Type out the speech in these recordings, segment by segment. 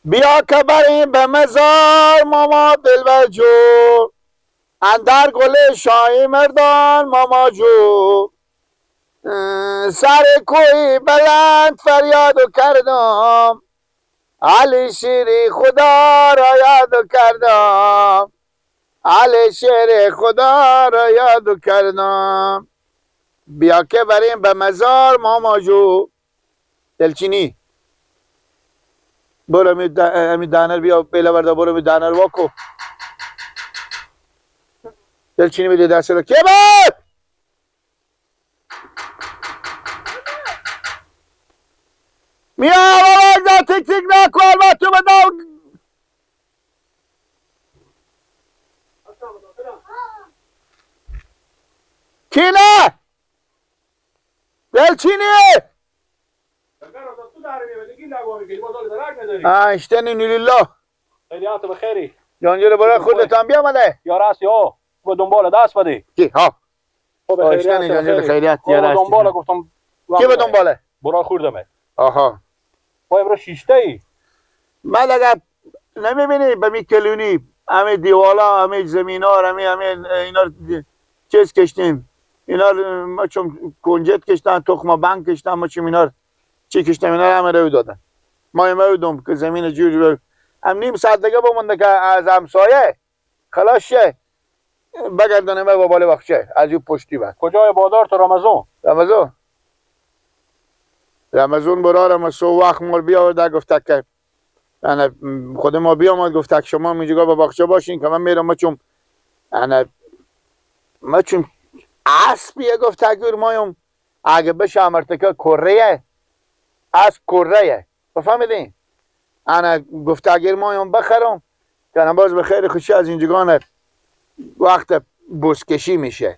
بیا که بریم به مزار ماما دلبر جو، اندر گل شاهی مردان ماما جو، سر کوی بلند فریادو کردم، علی شیری خدا را یادو کردم، علی شیر خدا را یادو کردم. بیا که بریم به مزار ماما جو. دلچینی برو امی دانر بیا بیلا بردا، برو می دانر واکو. دلچینی بده دست رو که بود؟ میا بابا تک تک نکو البته تو بدم. کینه دلچینیه اشتنی نیلیلا خیلیات بخیری جانجور برای خودتان بیامده یا راست یا به دنبال دست بده کی ها خب اشتنی جانجور خیریت یا راست دنبال گفتم کی به دنباله برای خوردمه. آها ما امروز شیشته ای من اگر نمیبینی به می کلونی همه دیوالا همه زمینا همه اینا چیز کشتیم، اینا ما چون کنجد کشتن تخم بنگ کشتن ما چون اینا چی کشتم اینا همه رو دادن. ما همه دادم که زمین جور هم نیم ساعت دیگه بمونده که از همسایه خلاص شه بگردانه ما با بالا بخشه از یو پشتی بعد. کجای بازار تو رمضان؟ رمضان رمضان برارم سو وقت مال بیاورده گفته که انا خود ما بیامد گفته که شما اینجا با باغچه باشین که من میرم ما چون انا ما چون اسبیه گفته که مایم اگه بشه امرتکه کره اسب کره بفهمیدین؟ انا گفته اگر مایم بخرم که انا باز به خیر خوشی از اینجگان وقت بزکشی میشه.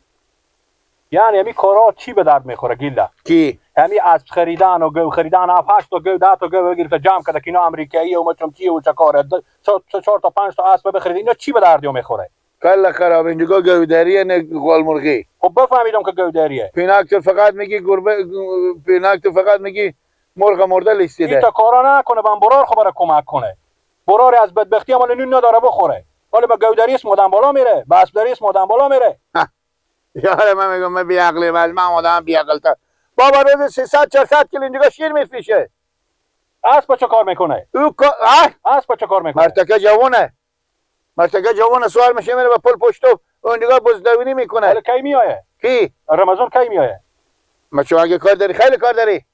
یعنی همی کارا چی به درد میخوره گیله؟ کی؟ همی اسب خریدن و گو خریدن 7 8 تا گو 10 تا گو گرفته جمع کرده که اینا امریکایی و مچم چیه و چه کاره 4 تا 5 تا اسب بخرید اینا چی به درد میخوره؟ کل خراب اینجا گودریه نه غال مرغی. خب بفهمیدم که گودریه. پیناک تو فقط میگی گربه، پیناک تو فقط میگی مرغ مرده لیستیده. این تا کارا نکنه من برار خب برای کمک کنه. برار از بدبختی مال نون نداره بخوره. حالا با گودری اسم آدم بالا میره، با اسب اسم آدم بالا میره. یاره من میگم من بی عقلی من آدم بی عقل تا. بابا روز 300 400 کیلو اینجا شیر میفروشه. اسب چه کار میکنه؟ او اسب چه کار میکنه؟ مرتکه جوونه. مرتکه جوونه سوار میشه میره به پل پشتو اون دیگه بزدوینی میکنه. حالا کی میایه؟ کی؟ رمضان کی میایه؟ ما چون اگه کار داری خیلی کار داری.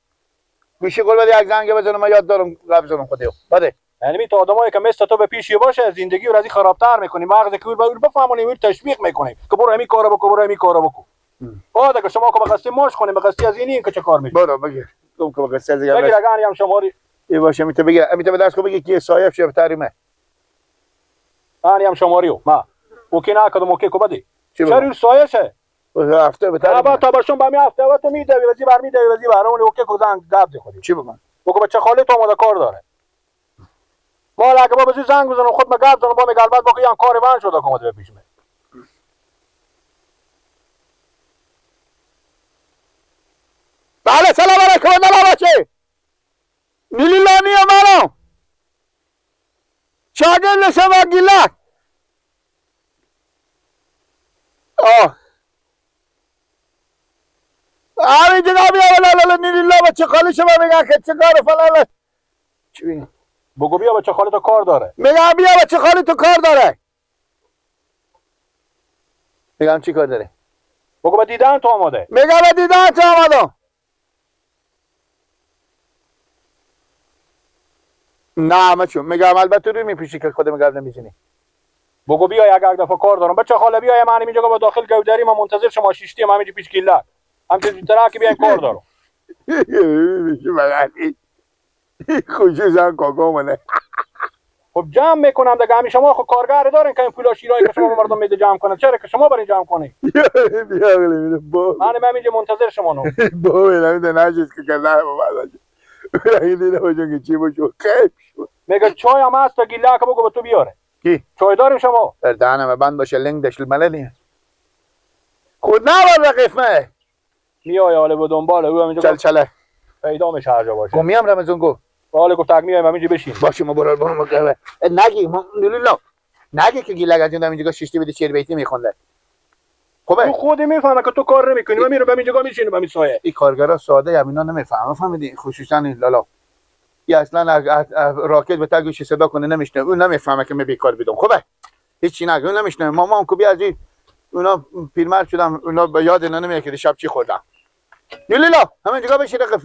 گوشی گل بده یک زنگ بزنم من یاد دارم بزنم خودیو. بده. یعنی می تو آدمایی که مثل تو به پیشی باشه زندگی رو از این خرابتر میکنی. مغز که اون بفهمونی اون تشویق میکنی که برو همین کارو بکن برو همین کارو بکن. آ دیگه شما که بخواستی ماش کنی بخواستی از اینی که چه کار میکنی. برو بگیر. تو که بخواستی از بگیر اگه هم شماری ای باشه میته بگیر میته به دست کو بگی کی صاحب شه تاریمه. من هم شماریو ما اوکی نه کدوم اوکی کو بدی. چرا سایه شه؟ هفته به تاریمه. تا باشون با می هفته تو میدوی وزی بر میدوی وزی بر اون اوکی کو زنگ گپ خودی. چی بگم؟ بگو بچه خاله تو آماده کار داره. مال اگه با بزی زنگ بزنم خود ما گپ زنم با میگه البته با که کار من شده که به پیش می. بله سلام علیکم نلا بچه نیلیلانی منم شاگرد شما گیلک آه آره جناب یا لا نیلیلا بچه خالی شما میگن که چه کار فلان چی بگو بیا بچه خالی تو کار داره. میگم بیا بچه خالی تو کار داره. میگم چی کار داره؟ بگو به دیدن تو آماده. میگم به دیدن تو آماده. نه ما چون میگم البته روی میپیشی که خودم گپ نمیزنی. بگو بیا یک دفعه کار دارم بچه خاله بیا من اینجا با داخل گودری ما منتظر شما شیشتیم همینجا پیش گیلک همینجا ترک بیا کار دارم. خصوصا کاکا منه. خب جمع میکنم دیگه همین شما خب کارگر دارین که این پولا شیرایی که شما مردم میده جمع کنن چرا که شما برین جمع کنی؟ من اینجا منتظر شما نو. با نمیده نجس که کردن بابا دیده باشون که چی باشون خیب شد. میگه چای هم هست تا گیله که بگو به تو بیاره. کی؟ چای داریم شما؟ در دهنم بند باشه لنگ دشل ملنی. خود نبر رقیف مه. میای حالا به دنبال او همینجا چل چله پیدا میشه هر جا باشه. گو میام رمضان گو. حالا گفت میایم همینجا بشین. باشه ما برو برو نگی لولا نگی که گیلک از این اینجا شیشتی بده چیر بیتی میخونده. خوبه تو خودی میفهمه که تو کار نمیکنی. من میرم همینجا میشینم همین سایه. این کارگرا ساده هم اینا نمیفهمن، فهمیدی؟ خصوصا این لالا یا اصلا راکت به تگوش صدا کنه نمیشنه، اون نمیفهمه که من بیکار بدم. خوبه هیچی نگو، اون نمیشنه. مامان کو بیا از این اونا پیرمرد شدم، اونا به یاد اینا نمیاد که شب چی خوردم. لیلا همینجا بشین رقف،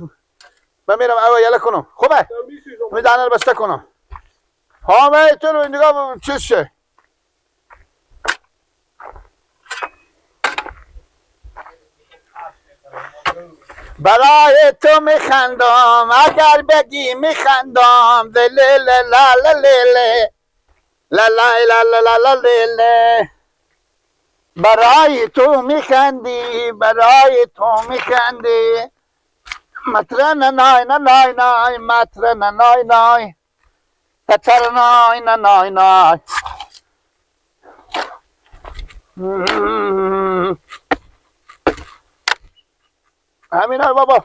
من میرم اول یله کنم. خوبه من دهنه رو بسته کنم. ها من تو رو اینجا چیز شه. برای تو میخندم اگر بگی میخندم، لا لا لا لا لا لا لا لا لا لا. برای تو میخندی، برای تو میخندی، مترن نای نای نای، مترن نای نای، تتر نای نای نای. همین های بابا.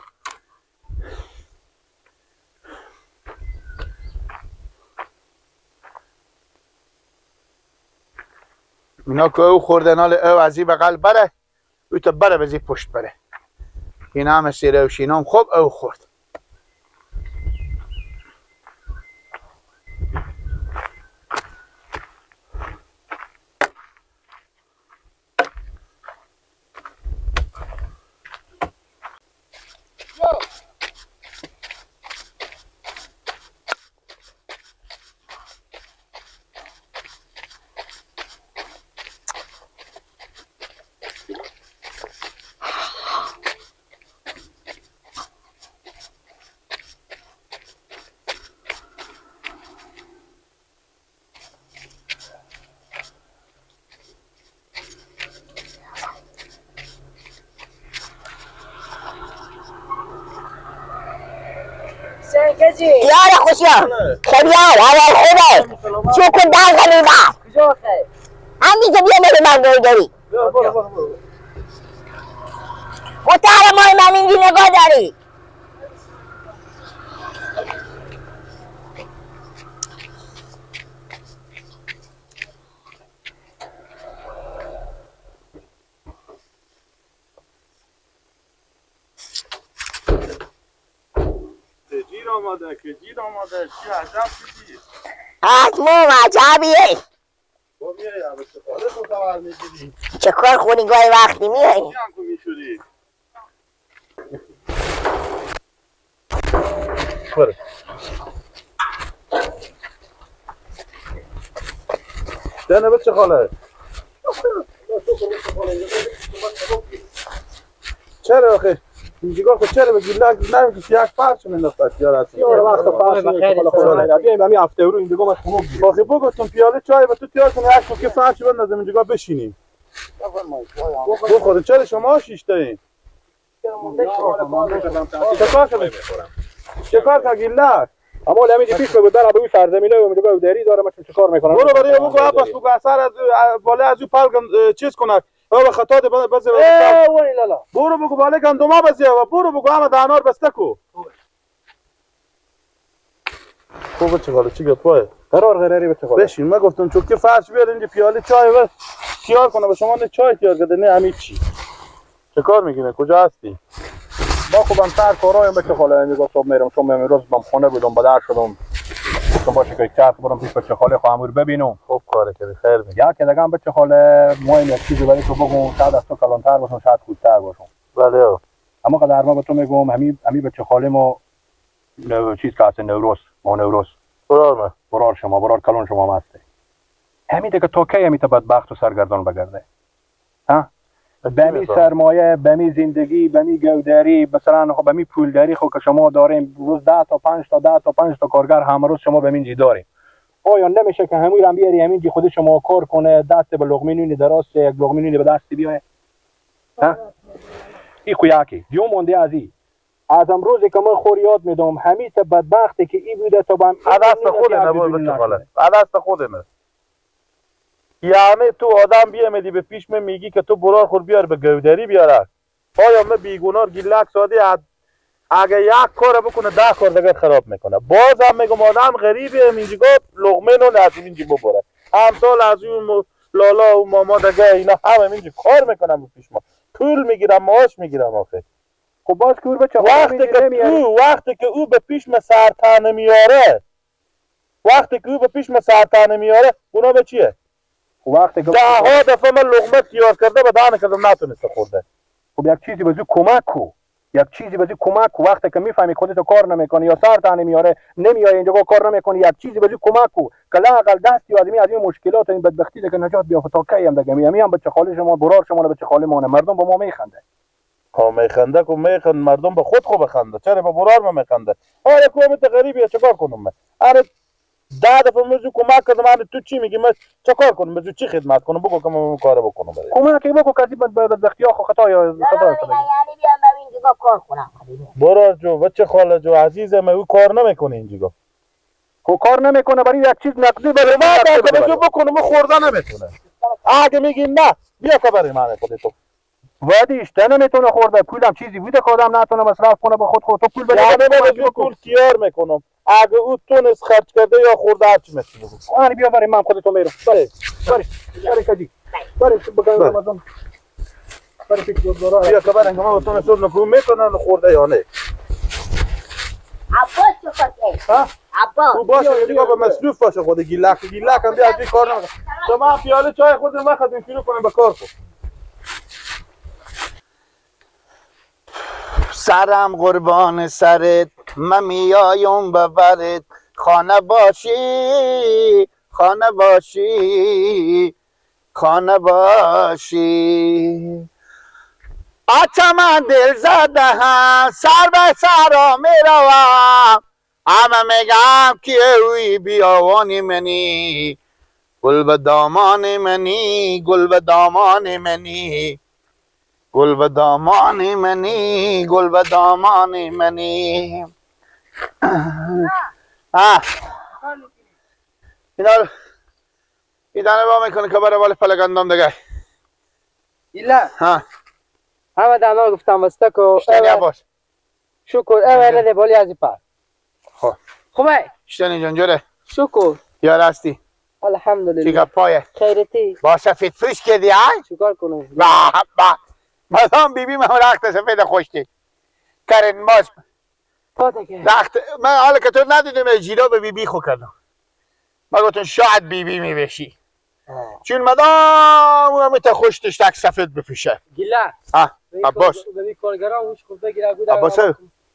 اینا که او خوردن حال او از این بغل بره، او تا بره به پشت بره. این همه سیره و شینام خوب او خورد. یار خوشیار خیار اول خوبه چون کن در غلیبه همینجا بیا میره من داری و تر مای من اینجا نگاه داری. آماده که گیر آماده چی عجب چیزی حتما عجبیه. با میای استفاده کن خبر میگیری. چه کار خونی گاهی وقتی میای میشدی. برو دنه بچه خاله. چرا آخه اینجا خود چرا به گیلک نمی‌کشی یک فرش مینداخت یار هست. یار وقت فرش مینداخت. بیایم همین هفته رو اینجا من خنک بود. آخه بگفتم پیاله چای به تو تیار کنه یک که فرش بندازم اینجا بشینیم. بخوریم. چرا شما شش تایین؟ چه کار کردی؟ چه کار کردی گیلک؟ اما همینجا پیش بود در ابوی سرزمینای اونجا دری دارم چه کار میکنم. برو برای بگو عباس بگو اثر از بالا از او پلگم چیز کنه. او خطا ده بز ای لالا برو بگو بالا گندما بزیه و برو بگو همه دانار بسته کو. خوبه چه حالا چی گپه قرار قراری به چه حالا بشین. من گفتم چون که فرش بیاد اینجا پیاله چای و تیار کنه به شما نه چای تیار کرده نه همین چی. چه کار میکنه؟ کجا هستی؟ ما خوبم سر کارایم به چه حالا میگم صبح میرم چون من روز بام خونه بودم بدر شدم گفتم باشه که چرخ برم پیش بچه خاله خواهم ببینم. خوب کاره کردی خیر میگی. یا که دگم بچه خاله ما این چیزی برای تو بگم شاید از تو کلانتر باشم شاید خودتر باشم. بله اما قدر ما به تو میگم همی بچه خاله ما چیز که هست نوروز ما نوروز برار ما برار شما برار کلان شما هسته همین دیگه تا کی همی تا بدبخت و سرگردان بگرده ها بمی سرمایه بمی زندگی بمی گوداری مثلا خب بمی پولداری خب که شما داریم روز 10 تا 5 تا 10 تا 5 تا کارگر هم روز شما بمین جی داریم. آیا نمیشه که همون هم بیاری همین جی خود شما کار کنه دست به لقمه نونی دراز یک لقمه نونی به دست بیای ها؟ این خو یکی دیوم مونده از این از امروزی که من خور یاد میدم همین تا بدبختی که ای بوده تا بهم دست خود نه دست خود نه. یعنی تو آدم بیامدی به پیش من میگی که تو برار خور بیار به گودری بیاره. آیا من بیگنار گیلک ساده اگه یک کار بکنه 10 کار دیگه خراب میکنه. باز هم میگم آدم غریبه اینجا لقمه نون از اینجا ببره. امثال از اون لالا و ماما دیگه اینا همه اینجا کار میکنن پیش ما. پول میگیرم، معاش میگیرم آخه. خب باز که بچه وقتی که او به پیش ما سرتنه میاره، وقتی که او به پیش ما سرتنه میاره، اونا به چیه؟ وقتی که 10 ها دفعه من لقمه تیار کرده به دهن کردم نتونسته خورده. خب یک چیزی به کمک کو، یک چیزی به کمک کو. وقتی که میفهمی خودت کار نمیکنی یا سر تنه میاره نمیای اینجا کار نمیکنی، یک چیزی به کمک کو که لااقل دستی آدمی از این مشکلات و این بدبختی دیگه نجات بیافته. تا کی هم دیگه میام بچه خاله شما برار شما بچه خاله مانه مردم با ما میخنده. ها میخنده کو میخند مردم به خود خو بخنده، چرا به برار ما میخنده؟ آره کو غریبی چیکار کنم من؟ آره 10 دفعه موضوع کمک کردم، من تو چی میگی؟ من چه کار کنم؟ بزو چی خدمت کنم؟ بگو که من کار بکنم برای کمک بگو کسی بدبختی ها خطا یا خطا یعنی بیام ببین اینجا کار کنم. برو جو بچه خاله جو عزیزم، او کار نمیکنه اینجا. خب کار نمیکنه برای یک چیز نقدی برای من بزو بکنم خورده نمیتونه. اگه میگی نه بیا که برای من خودت وادیش نمیتونه خورده، پولم چیزی بوده که آدم نتونه مصرف کنه به خود خود. تو پول بده، یعنی من پول تیار میکنم. اگه او تونست خرج کرده یا خورده هرچی میتونه. آره بیا برای من خودتو میرم. بله بله بله کدی بله بگم رمضان بله فکر دارا بیا که برای من تونست نکو میتونه خورده یا نه. عباس چه کار؟ عباس تو باشه دیگه با مصروف باشه خود گیلک گیلک هم بیا از کار نمیکنه. شما پیاله چای خودت وقت شروع کنیم به کار کن. سرم قربان سرت من میایم ببرت، خانه باشی خانه باشی خانه باشی. آچه من دل زده هم سر به سرا میروم، همه میگم که اوی بیاوانی منی، گل به دامان منی، گل به دامان منی، گل به دامان منی، گل به دامان منی. اینا اینا با میکنه که برای بال پلگندم دیگه. ایلا ها همه دانا گفتم واسه کو عباس شکر اوله بالی از پا. خب خوبه شتنی جان جوره شکر یار هستی الحمدلله. چیکار پایه خیرتی با سفید پوش کردی های چیکار کنم؟ با با مادام بیبی من رخت سفید خوشتی کرن ماز رخت من حالا که تو ندیدم جیرا به بیبی خو کردم. من گفتم شاید بیبی میبشی چون مادام اون تا خوشتش تک سفید بپوشه. گیلا ها عباس ببین کارگران وش خوب بگیره گود عباس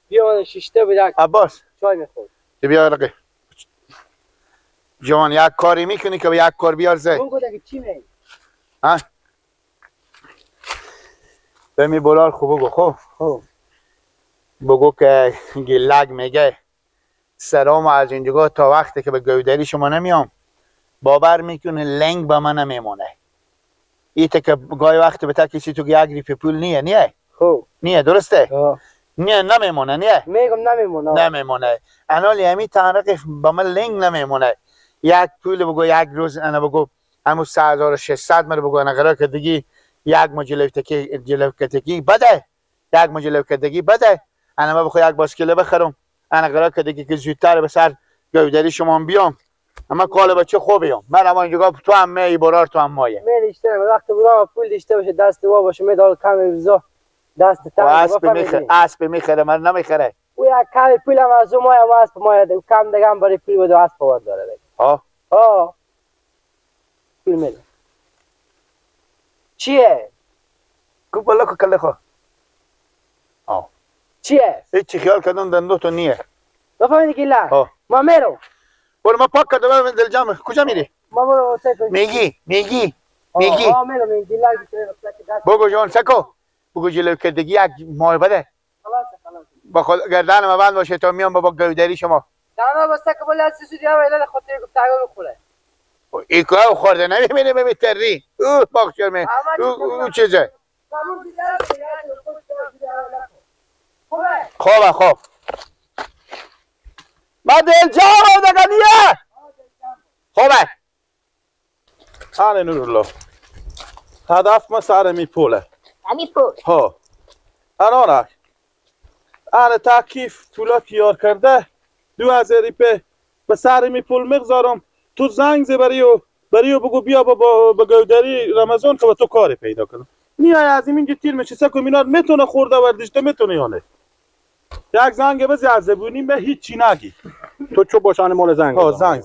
بیا شیشته بده عباس چای میخورد. بیا رقی جوان یک کاری میکنی که یک کار بیارزه. بگو دیگه چی می؟ ها بمی بلال خوب بگو. خب خب بگو که گیلگ میگه سلام از اینجا تا وقتی که به گودری شما نمیام باور میکنه لنگ به من نمیمونه. ایته که گاهی وقت به کسی تو یک ریپ پول نیه نیه خب نیه درسته نیه نمیمونه نیه میگم نمیمونه نمیمونه انالی همی تنرق با من لنگ نمیمونه. یک پول بگو یک روز انا بگو همون 3600 من بگو انا قرار که دیگه یک مجلو کتکی بده یک مجلو کتکی بده انا ما بخو یک باسکله بخرم انا قرار که دیگه که زودتر به سر گودری شما بیام. اما کال بچه خوبیم من اما اینجا تو هم می برار تو هم مایه می دیشته وقت برام پول دیشته باشه دست وا باشه می دال کم بزا دست تا اسب میخره اسب میخره من نمیخره او یک کم پول هم از ما هم اسب ما کم دیگه هم برای پول بده اسب آورد داره دیگه. ها ها پول میده چیه کو بالا کو کله خو آ چیه هیچ خیال کردم دندو تو نیه بفهمیدی که لا ما میرم برو ما پاک کردم من دل جمع کجا میری؟ ما برو میگی میگی میگی آ میرم میگی بگو جان سکو بگو جلو کردگی یک ماه بده خلاص خلاص با خود گردن ما بند باشه تا میام بابا گودری شما دانا بس که بولی از سودی ها ولی خاطر گفت تاگو بخوره ای که خورده نمیبینه ببین تری او باخچرمه او چیزه خوبه خوب ما دل جام دگانیه خوبه آره نورالله هدف ما سر می پوله می پول ها انا آره تا کیف پولا تیار کرده 2000 ریپه به سر می پول میگذارم تو زنگ زی بریو بگو بیا با گودری رمضان که با تو کاری پیدا کنم. میای از اینجا تیر میشه سکو مینار میتونه خورده وردشته میتونه یا نه. یک زنگ بزی از زبونی به هیچی نگی. تو چوب باشان مال زنگ. ها زنگ.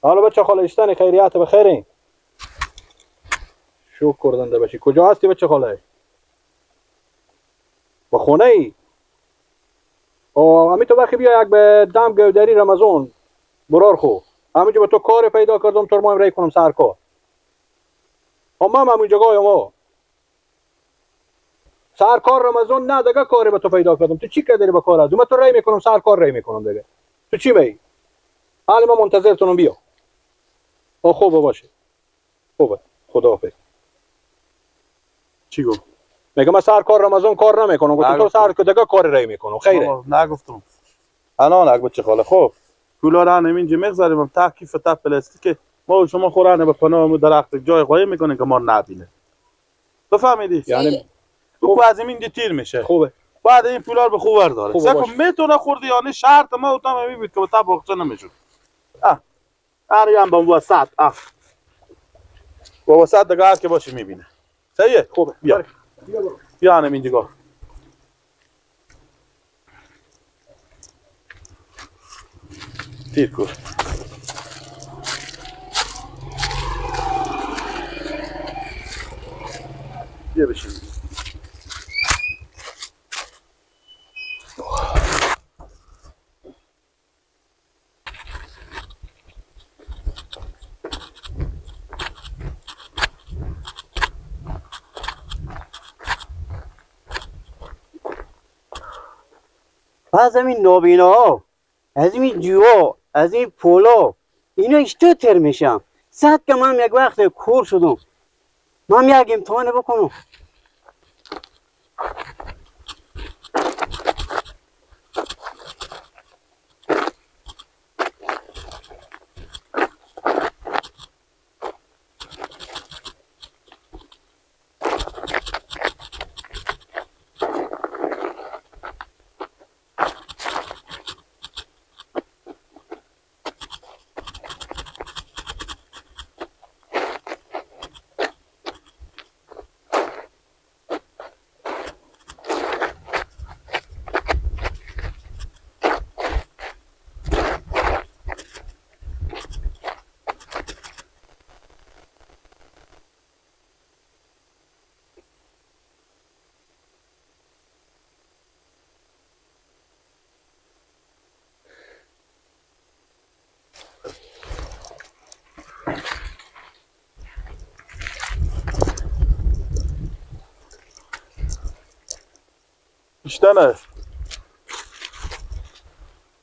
حالا بچه خاله اشتن خیریت بخیرین. شکر دنده باشی. کجا هستی بچه خاله؟ با خونه ای؟ امی تو وقتی بیا یک به دم گودری رمضان برار خو. همینجا به تو کار پیدا کردم تو ما رای کنم سر کار. اما من همینجا گایم ما. سر کار رمضان نه دیگه کاری به تو پیدا کردم. تو چی کردی به کار از؟ من تو رای میکنم سر کار رای میکنم دیگه. تو چی می؟ حالا من منتظرتونم بیا. خوبه باشه. خوبه. خداحافظ. چی گفت؟ میگم من سر کار رمضان کار نمیکنم. گفت تو سر دیگه کار رای میکنم. خیره. نگفتم. الان اگه بچه خاله خب پولا را همینجا میگذاریم تا کیف تا پلاستیک ما و شما خورانه به پناه درخت جای قایم میکنه که ما نبینه. بفهمیدی؟ یعنی او از اینجا تیر میشه. خوبه. بعد این پولا رو به خوب ورداره. سکو میتونه خوردی یعنی شرط ما و تا میبینید که تا باغچه نمیشد. آره هم با وسط با وسط دیگه هر که باشه میبینه. صحیحه؟ خوبه. بیا بیا هم اینجا. تیر کن. بیا بشین. از این نابینا ها، از این جوها، از این پولا، اینا اشتو تر میشم. صد که من یک وقت کور شدم. من یک امتحان بکنم. بیشتر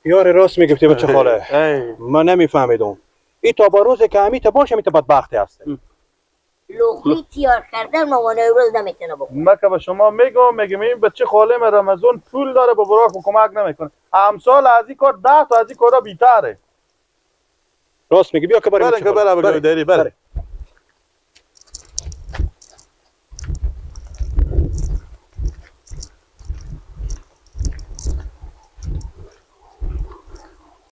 یار راست میگفتی بچه خاله. من نمیفهمیدم این تا با روز که همیت باشه همیت بدبختی هسته. لقمه تیار کردن مامانه روز نمیتونه بخوره. من که به شما میگم این بچه خاله من رمضان پول داره با براک کمک نمیکنه. امسال از این کار 10 تا از این کارا بیتره. راست میگی. بیا که بریم. بریم.